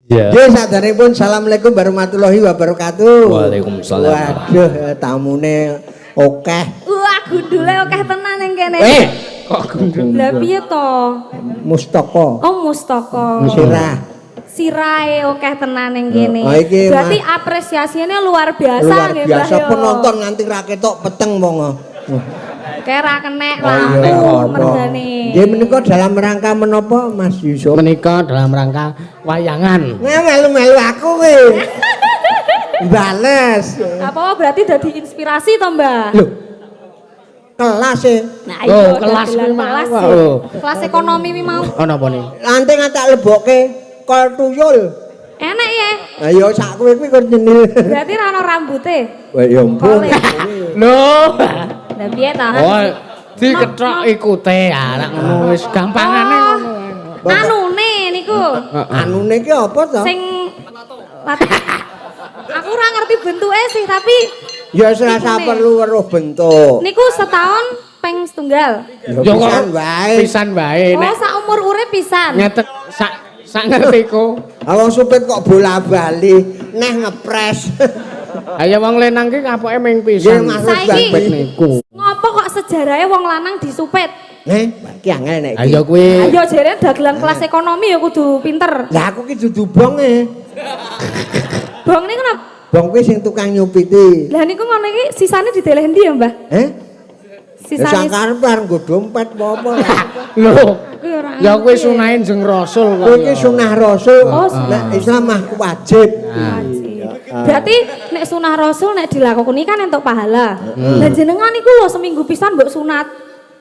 Iya. Nggih, saderengipun assalamualaikum warahmatullahi wabarakatuh. Waalaikumsalam. Waduh, tamune akeh. Wah, gundule akeh tenan ning kene. Kok gundul? Lah piye to? Mustaka. Oh, mustaka. Sirah. Sirahe akeh tenan ning kene. Oh, iki, Berarti apresiasinya luar biasa Luar nggih, Mbah, biasa yo. penonton nganti ra ketok peteng wong. Kayak ra kenek Oh, iya, lampu ngono. mergane. Nggih menika dalam rangka menapa Mas Yusuf? Menika dalam rangka wayangan. Nah, melu-melu aku kowe. Bales. Apa berarti dadi inspirasi to, Mbah? Loh. Kelas e. Nah, Oh, iya, kelas dagelan kuwi mau, kelas. Pak. E. Oh. Kelas ekonomi wi mau. Ana apa nih? Nanti tak lebokke kol tuyul. Enak ya. Ayo sak kowe kuwi kon nyenil. Berarti ra ono rambute. Wah ya ampun. Kole. Lho. Lah piye ta? Oh, dikethok ikute ah, nek ngono wis gampangane Oh, ngono. Anune niku. Anune ki apa to? Sing aku ora ngerti bentuke sih, tapi Ya wis rasa Ikune. perlu weruh bentuk. niku setahun peng setunggal. Ya Ya kok pisan wae. Pisan wae Oh, nek sak umur urip pisan. ngetek sak sak ngertiku. Ah, wong supit kok bola-bali neh ngepres. Ayo wong lenang ki kapoke ming Nggih pisan. Mas Saiki. Bambang. niku. Ngopo kok sejarahe wong lanang disupit? Heh, iki angel nek iki. Ayo kuwi. Ayo jere dagelan kelas ekonomi ya kudu pinter. Lah aku ki dudu bong e. Bong niku napa? Bong kuwi sing tukang nyupiti. Lah niku ngono iki sisane dideleh ndi ya, Mbah? Heh? Ya Sisane sangkarep arep nggo dompet apa-apa. Lho. Aku ya ora Ya kuwi ngerti. sunahe Jeng Rasul kok. Kuwi ki sunah Rasul. Oh, sunah. Nek Islam mah wajib. Wajib. Berarti nek sunah Rasul nek dilakoni kan entuk pahala. Lah jenengan iku lho seminggu pisan mbok sunat.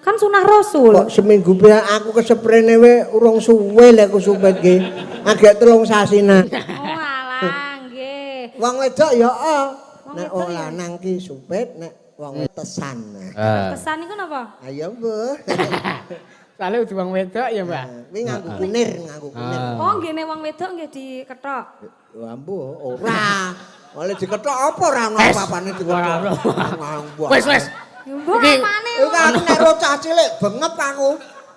Kan sunah Rasul. Kok seminggu pisan aku keseprene we urung suwe lek aku supit ki. Agek 3 sasinan. Oh alah nggih. Wong wedok ya oh. Wong Nek wedok wong ya. lanang ki supit, nek wong tesan. Pesan iku napa? Ayo, Mbah. Soale udu wong wedok ya, Mbah. Kuwi nganggo kunir, nganggo kunir. Oh nggih nek wong wedok nggih dikethok. Ya ambuh, ora. Oleh dikethok apa ora ono apa-apane dikethok. Wis wis. Ya mbok Iki- apane? Iku aku nek ro cah cilik bengep aku.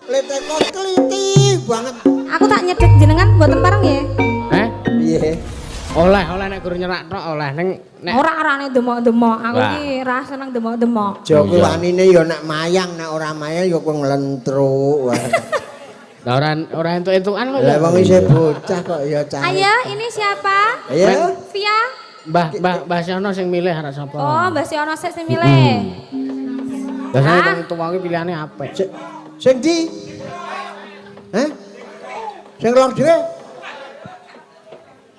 Leteko kliti banget. Aku tak nyedek jenengan mboten pareng nggih. Heh? Piye? Oleh, oleh nek guru nyerak tok oleh ning nek Ora arane demok-demok. Aku Wah. iki ra seneng demok-demok. Jo kuwi wanine ya nek mayang, nek ora mayang ya kowe nglentruk. Wah. Lah ora ora entuk-entukan kok. Lah wong isih bocah kok ya cah. Ayo, ini siapa? Ayo. Via. Mbah Mbah Mbah Siono sing milih arek sapa? Oh, Mbak Siono sik sing milih. Biasane Ah. wong tuwa ki pilihane apik. Sing ndi? Heh? Sing lor dhewe?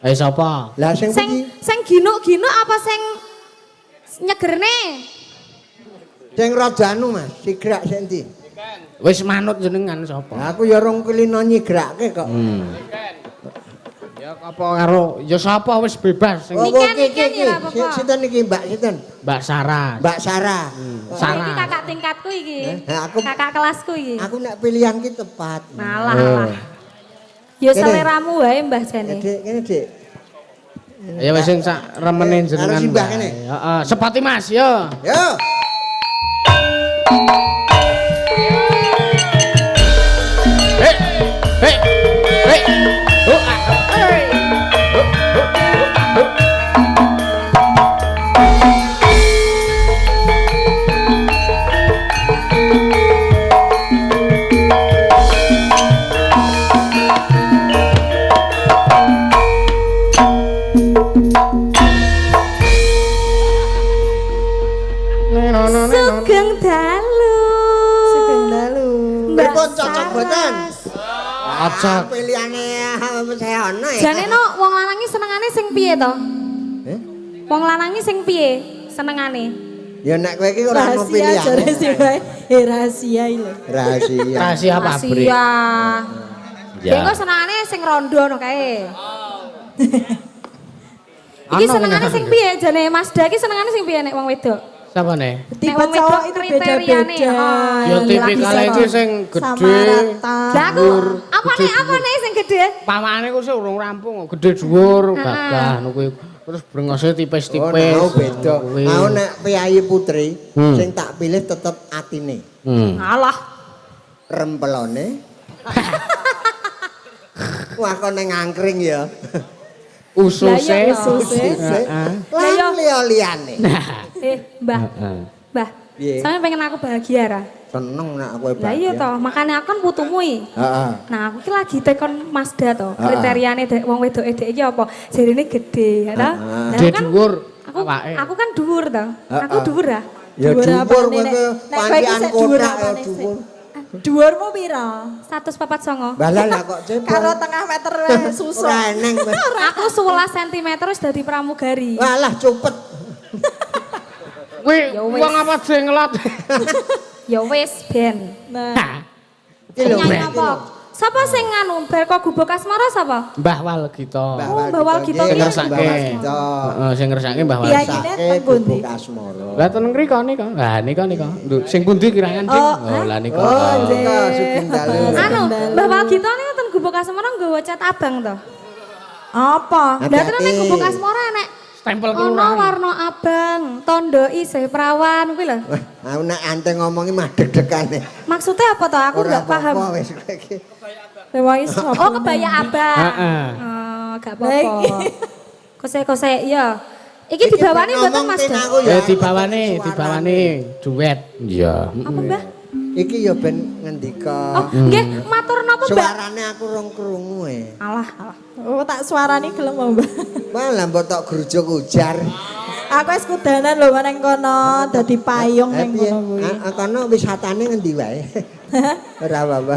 Ayo sapa? Lah sing Sing pundi? sing ginuk-ginuk apa sing nyegerne? Sing rada anu Mas, sigrak sing ndi? Wis manut jenengan sapa? Lah aku ya rong kulino nyigrake kok. Ya apa karo ya sapa wis bebas sing Oh, Niken, iki, Niken iki, ya ora apa-apa. Sinten iki Mbak sinten? Mbak Sarah. Mbak Sarah. Sarah. Iki kakak tingkatku iki. Eh, Kakak kelasku iki. Aku nek pilihan ki tepat. Malah lah. Ya Kene. seleramu wae Mbah jane. Dik, kene Dik. Ya wis sing sak remene Eh, jenengan. karo si Mbah wae. kene. Heeh, sepati Mas yo. Yo. Hei. Hei. Hei. Oh, ah, hei. Oh, oh, oh, oh. Sugeng dalu. Sugeng dalu. Mbak Pripun cocok mboten? Cocok. Ah, Pilihane saya ono ya. Jane no wong lanang iki senengane sing piye to? Eh? Wong lanang iki sing piye senengane? Ya nek kowe iki ora ono Rahasia pilihane. jare sing wae. Eh rahasia iki lho. Rahasia. Rahasia pabrik. Rahasia. Ya. Ya engko senengane sing rondo no kae. Iki Ana senengane ngene. sing piye jane Mas Da iki senengane sing piye nek wong wedok? Sapa nih? Tipe Nek wong cowok wedok itu kriteriane, beda-beda. oh. Ya tipikale Bisa iki sing sama gede. rata. Lah aku apa nih apa nih sing gede? Pawakane ku sik urung rampung, kok. Gede dhuwur, gagah ngono kuwi. Terus brengose tipis-tipis. Oh, nah, beda. Kuwi. Aku nek priyayi putri sing tak pilih tetep atine. Alah. Rempelone. Wah kok neng angkring ya. Ususe. Lah iya, Ususe. Heeh. Lan Lah, liya-liyane. Eh, Mbah. Heeh. Mbah. Piye? Sampeyan pengen aku bahagia ra? Seneng nek kowe Lah iya toh, makanya aku kan putumu iki. Heeh. Nah, aku ki lagi tekon Mazda to, kriteriane dek wong wedoke dek iki apa? Jarine gede, ya toh? Heeh. Lah, Gede kan dhuwur Aku awake. aku kan dhuwur to. Aku Heeh. dhuwur ah. Ya Dhuwur dhuwur apane, kowe Nek? ke Nek kowe iki pancian sik dhuwur kotak ya apane sik? dhuwur. Dhuwurmu pira? 149. Balah lah kok cebong. Karo tengah meter wae susah. Ora eneng kowe. Aku 11 cm wis dadi pramugari. Walah cupet. Kuwi Ya wis. wong apa jenglot. Ya wis ben. Nah, Iki lho. Nyanyi apa? Sapa sing nganu bar kok gubuk asmara sapa? Mbah Walgita. Oh, Mbah Walgita nggih. ki. Ngersake. Mbah Walgita. Heeh, sing ngersake Mbah Iya, Walgita. iki. Ngersake Teng pundi? gubuk asmara. Lah ten ngriko nika. Lah nika nika. Lho, sing pundi kirangan sing? Oh, Oh, lah nika. Oh, nika sugeng dalu. Anu, Mbah Walgita niku ten gubuk asmara nggawa cat abang to. apa? Lah terus ning Hati-hati. gubuk asmara enek Stempel ana kelurahan. warna abang, tondo isih prawan kuwi lho. Wah, aku nek ante ngomongi mah deg-degane. Maksudnya apa toh? Aku Ora nggak paham. apa-apa wis kowe iki. Rewangi sapa? Oh, kebaya abang. Heeh. Oh, gak Lah, apa-apa. Kose-kose iya. Iki dibawani mboten ngomong Mas tin Da? aku ya. Ya dibawani, dibawani duet. Iya. Apa Mbah? Iki ya ben ngendika. Oh, nggih, matur napa Mbak? Suarane aku rong krungu e. Alah, alah. Oh, tak suarane gelem apa, Mbak? Wah, lah mbok tok grujuk ujar. Aku wis kudanan lho nang kono, dadi payung Eh, nang piye? kono kuwi. Kono wisatane ngendi wae? Ora apa-apa.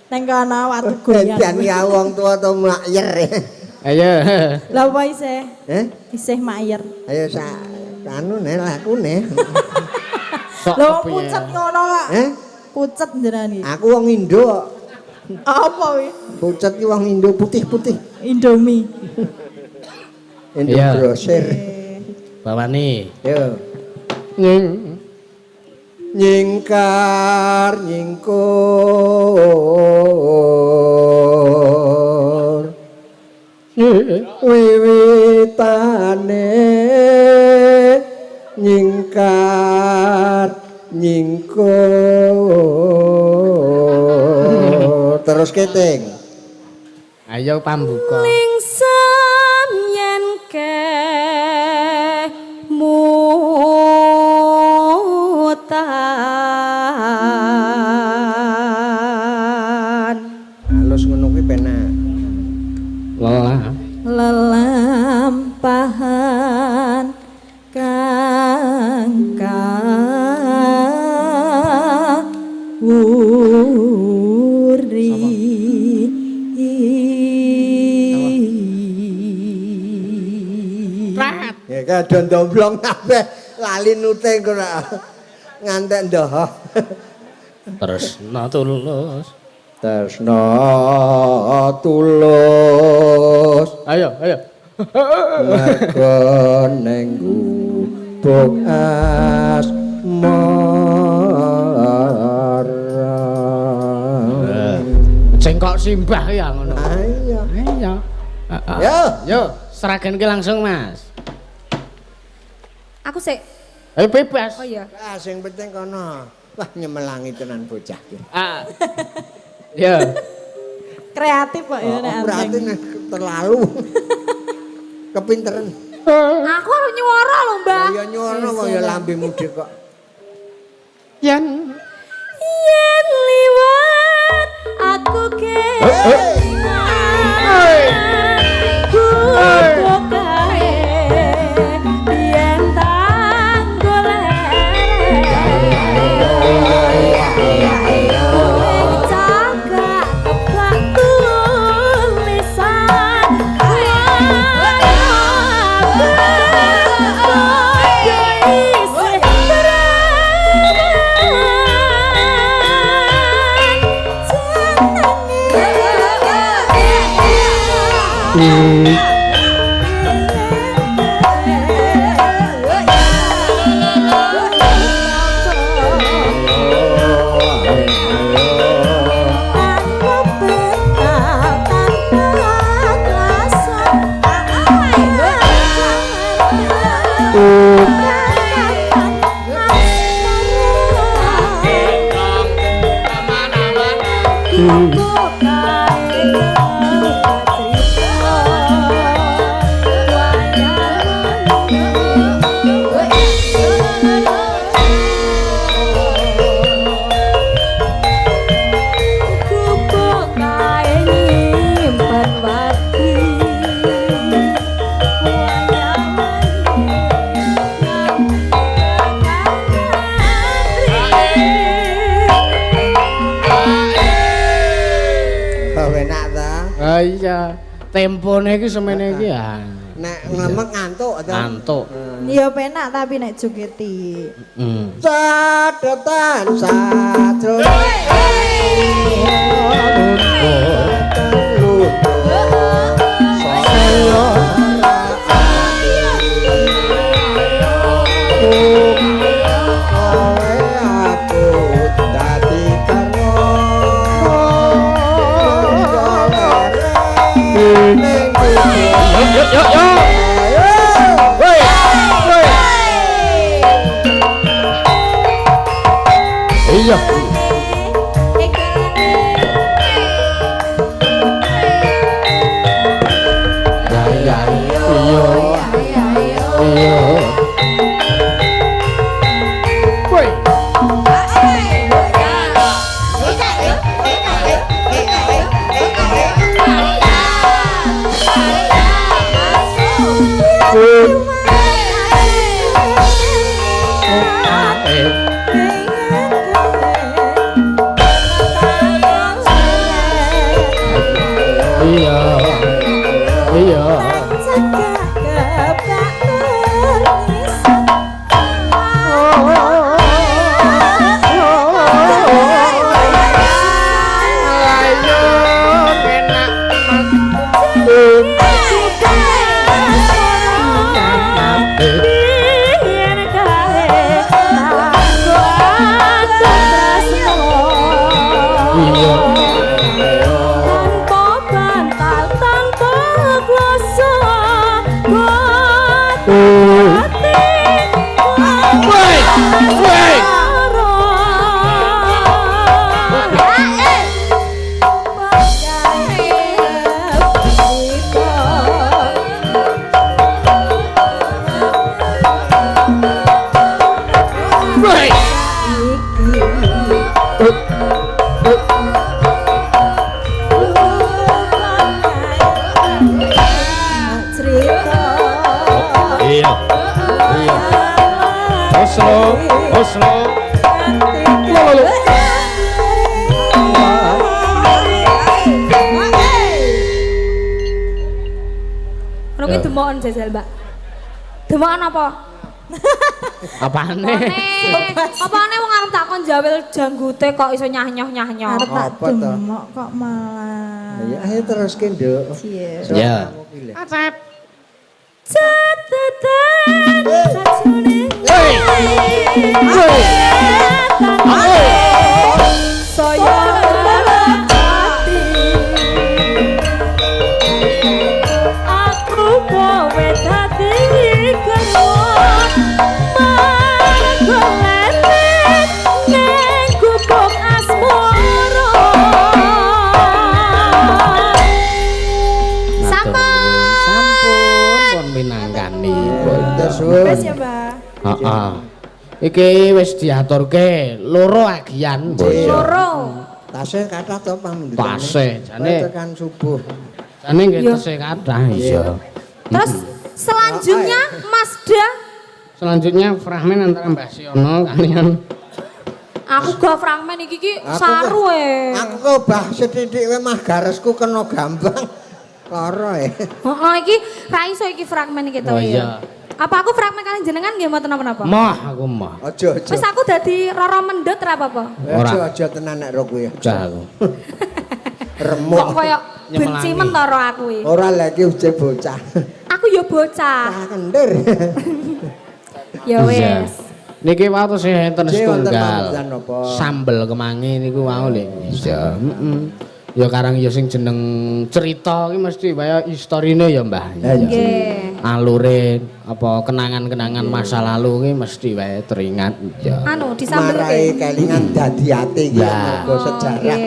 Nang kono watu goyang. Edan ya wong tua to mlayer. Ayo. Lah apa isih? Eh? Isih mayer. Ayo sak anu ne lakune. Sok Lho kepiye? pucet ngono kok. Eh? Pucet jenengan iki. Aku wong Indo kok. Apa kuwi? Pucet ki wong Indo putih-putih. Indomie. Indo Iya. grosir. Bawani. Yo. Nying. Nyingkar nyingkur wiwitane nyingkar nyingkur terus keting. Ayo pambuka. Lingsem yen kemutan. Halus ngono kuwi penak. Lelah. Lelampahan kang kawuri. Prat. Ya kadon domblong kabeh lali nute engko nek ngantek ndoho. Tresna tulus. Tresna tulus Ayo, ayo. mergo ning gubuk asmara. Cengkok simbah ya ngono. Ayo. Ayo. Heeh. Yo. Yo, seragenke langsung, Mas. Aku sik. Ayo bebas. Oh iya. Ah sing penting kono. Wah nyemelangi tenan bocah ki. Ah. Yo. Kreatif kok ya nek Berarti anteng. nek terlalu kepinteran. Aku harus nyuara lho, Mbah. Ya nyono wong ya lambemu dhek kok. Yen Yen liwat aku kelingan. Gubuk kae yen tak golek. Kowe cagak kebak tulisan. Isih Tanpa bekal, tanpa kuasa. Tempone iki semene iki ya. Nek nglemek ngantuk ta. Ngantuk. Ya penak tapi nek jogeti. Heeh. Catetan sajroning telu saya kowe aku dadi karwo Yo yo yo. Woi. Woi. Iya. Ya ya. Iya. Iya. Woi. Iya. Iya. Ayo enak Iya. Tanpa bantal, tanpa kloso, Woi. Woi. Woi. Iya. Iya. Oslo, Oslo. Ngono kuwi demoken jajal, Mbak. Demoken apa? Apane? Apane wong arep takon jawil janggute kok iso nyah-nyoh-nyah-nyoh. Arep tak Apa to? demok kok malah. Ya ayo teruske, Nduk. Iya. Ya. Acep. Catatan sajroning Woi. Woi. Saya ati. Aku kowe dadi garwa margo lelet ning gubuk asmara. Sampun. Sampun pun minangkani. Wes ya, Mbak. Heeh. Iki wis diaturke loro agian. Loro. Tasih kathah to pamundutane. Tasih, jane. Tekan subuh. Jane nggih Iya. tesih kathah. Iya. Terus selanjutnya Mas Da, Selanjutnya fragmen antara Mbah Siono kalian aku gak fragmen iki ki Aku saru e. Aku kok bah sethithik wae mah garesku kena gambang. Lara e. Heeh iki ra iso iki fragmen iki to Oh, ya. iya. Apa aku fragmen kalian jenengan nggih mboten napa-napa? Moh aku moh. Aja aja. Wis aku dadi roro mendut ra apa-apa. Aja aja tenan nek ro kuwi. Jah aku. Remuk. Kok koyo benci Nyemelangi. men to ro aku iki. Ora lagi uje bocah. Aku ya bocah. Ah kendir. Ya wis. Niki wau terus enten Nggih, wonten setunggal. pamundutan napa? Sambel kemangi niku wau lho. Iya, heeh. Ya karang ya sing jeneng cerita iki mesti kaya historine ya, Mbah. Lah, iya. Nggih. Alure apa kenangan-kenangan masa lalu ki mesti wae teringat ya. Anu Marai disambelke. kelingan dadi ati iki Lah. mergo sejarah.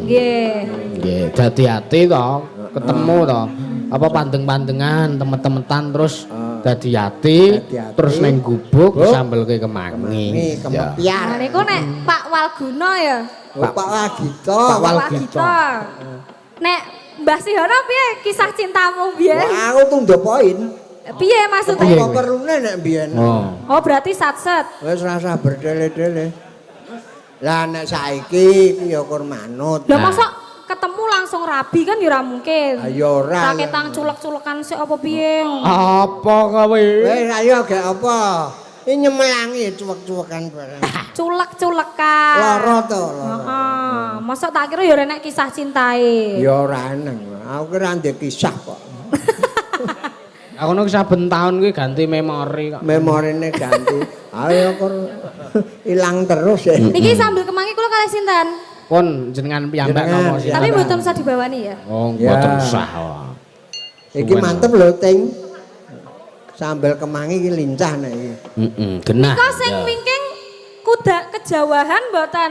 Nggih. Nggih, dadi ati to, ketemu to. Apa pandeng-pandengan, temet-temetan terus dadi ati, Dadi ati. terus ning gubuk Gubuk. sambelke kemangi. Ini Ya. kemepiar. Nah niku nek Pak Walguna ya. Oh, Pak Wagito. Pak Pak Walgito. Gito. Nek Mbah Sihono piye kisah cintamu biyen? Wah, aku tunda poin. Piye maksudnya? Apa perlune nek biyen? Oh. Oh berarti satset. Wis rasa berdele-dele. Lah nek saiki iki ya kur manut. Lah mosok ketemu langsung rabi kan ya ora mungkin. Ayo ora. Raketang culek-culekan sik apa piye. Apa kowe? Wis ayo gak apa. Ini nyemelangi cuwek-cuwekan barang. Culek-culekan. Lara to, lara. Heeh. Mosok tak kira ya ora enek kisah cintae. Ya ora eneng. Aku ki ora ndek kisah kok. Aku nek saben taun kuwi ganti memori kok. Memorine ganti. Ayo kok ilang terus ya. Niki sambil kemangi kula kalih sinten? Pun jenengan piyambak Jenengan, napa sih? Tapi mboten usah dibawani ya. Oh, Ya. mboten usah. Iki mantep lho, Ting. Sambel kemangi iki lincah nek iki. Heeh, genah. Kok sing wingking kuda kejawahan mboten?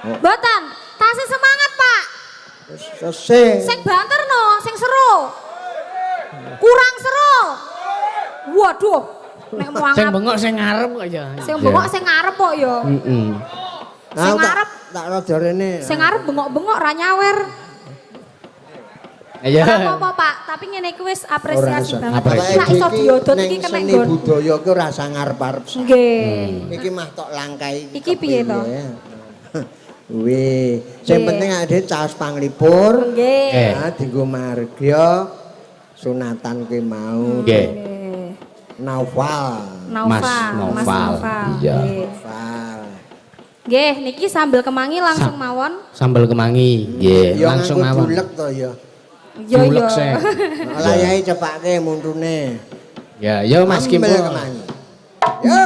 Mboten. Tasih semangat, Pak. Selesai. Sing banter no, sing seru. Kurang seru. Waduh, nek Sing muangap. bengok sing ngarep kok ya. Sing bengok sing ngarep kok ya. Heeh. Sing ngarep, tak rada rene. sing ngarep bengok-bengok ra nyawer. Iya. Ora apa-apa, Pak, tapi ngene iki wis apresiasi Ora iso. banget. Apresiasi. Nek iso diodot iki Neng kena seni nggon. budaya ki ora usah ngarep-arep. Nggih. Iki mah tok langkai. Iki piye to? Wih, sing Nggih. penting ade caos panglipur. Nggih. Eh. Nah, dienggo margya sunatan kuwi mau. Nggih. Nggih. Naufal. Naufal, Mas Mas Naufal. Naufal. Iya. Nggih. Naufal. Nggih, niki sambel kemangi langsung mawon. Sambel kemangi, nggih, Ya langsung nganggo mawon. julek to ya. Yo yo. Julek sek. Layahe cepake muntune. Ya, yo Mas Kimpo. Sambel kemangi. Yo.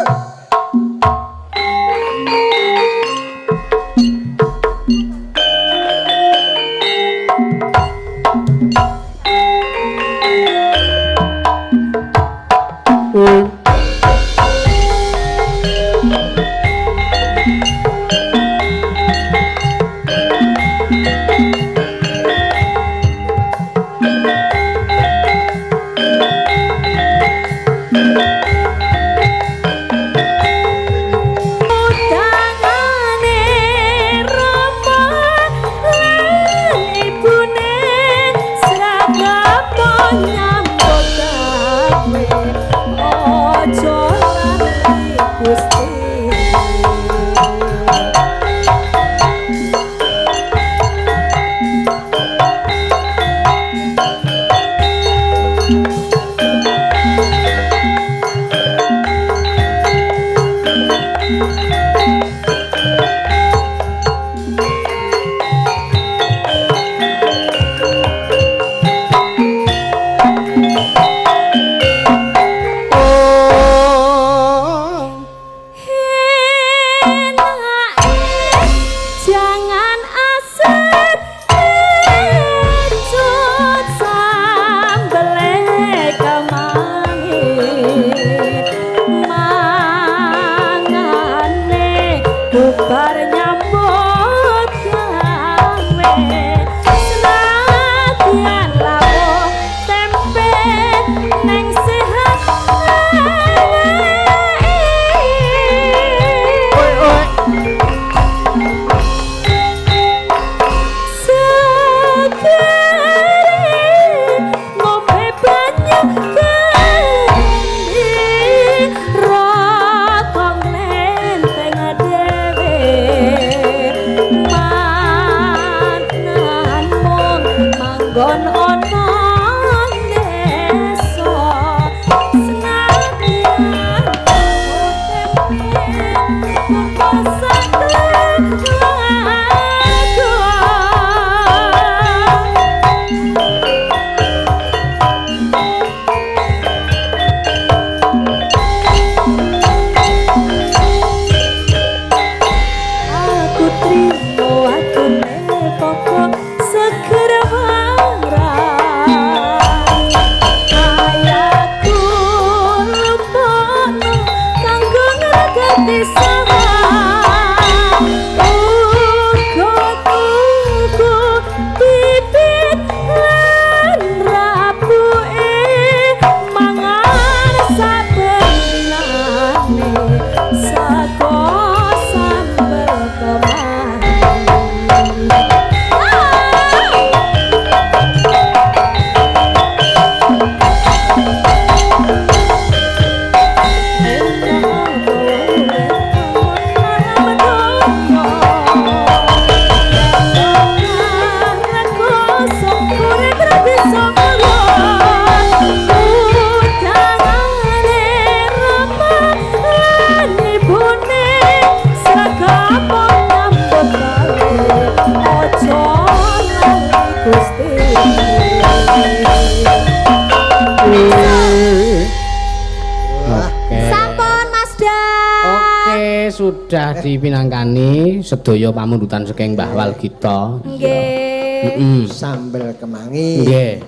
sudah dipinangkani sedaya pamundutan saking Mbah Walgita. Nggih. Heeh. Sambel kemangi. Nggih.